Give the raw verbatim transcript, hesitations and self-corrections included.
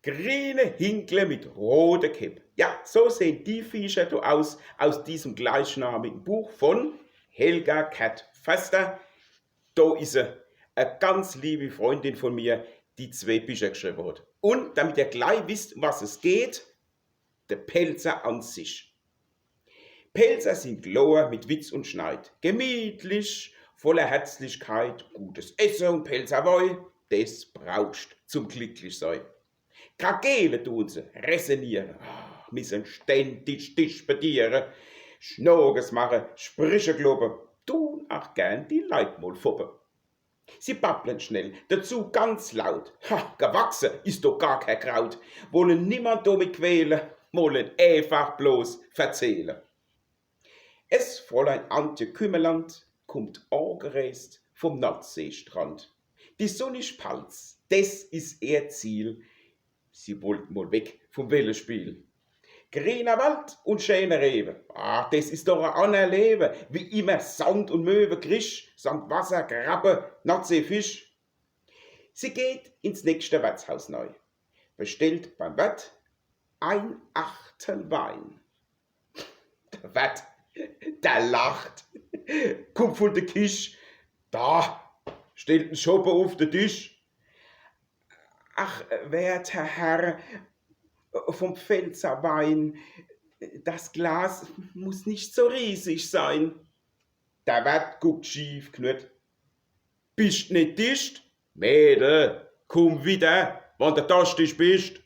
Griene Hinkle mit rote Käpp. Ja, so sehen die Viecher do aus, aus diesem gleichnamigen Buch von Helga Kerth-Förster. Do is se, e ganz liebi Freundin von mir, die zwee Bicher geschriwwe hat. Un damit ihr glei wisst, um was es geht, de Pälzer an sich. Pälzer sin klor mit Witz un Schneid, gemietlich, voller Herzlichkeit, gutes Esse un Pälzer Wei, des brauchscht zum glücklich sei. Krakeele tun se, räsoniere, ah, missen ständig dischbediere, Schnoges mache, Spriche kloppe, tun ach gern die Leit mol foppe. Sie babblen schnell, dazu ganz laut. Ha, gewachse is doch gar kee Kraut. Wollen niemand domit quäle, wollen eefach bloß verzähle. Es Fräulein Antje Kümmerland kummt agereest vom Nordseestrand. Die sunnisch Palz, des is ihr Ziel. Sie wollt mol weg vom Wellespiel. Griener Wald un schäne Rewe, ah, des is doch e anner Lewe, wie immer Sand un Möwe, Krisch, Sandwasser, Krabbe, Nordseefisch. Sie geht ins nächste Wertshaus nei, bestellt beim Wert ein Achtel Wein. De Wert, der lacht, kummt vun de Kisch, da, stellt en Schoppe uf de Tisch. Ach, werter Herr, vom Pfälzer Wein, das Glas muss nicht so riesig sein. De Wert guckt schief, knurrt: Bischt net discht? Mädel, kumm widder, wann de dorschtig bischt.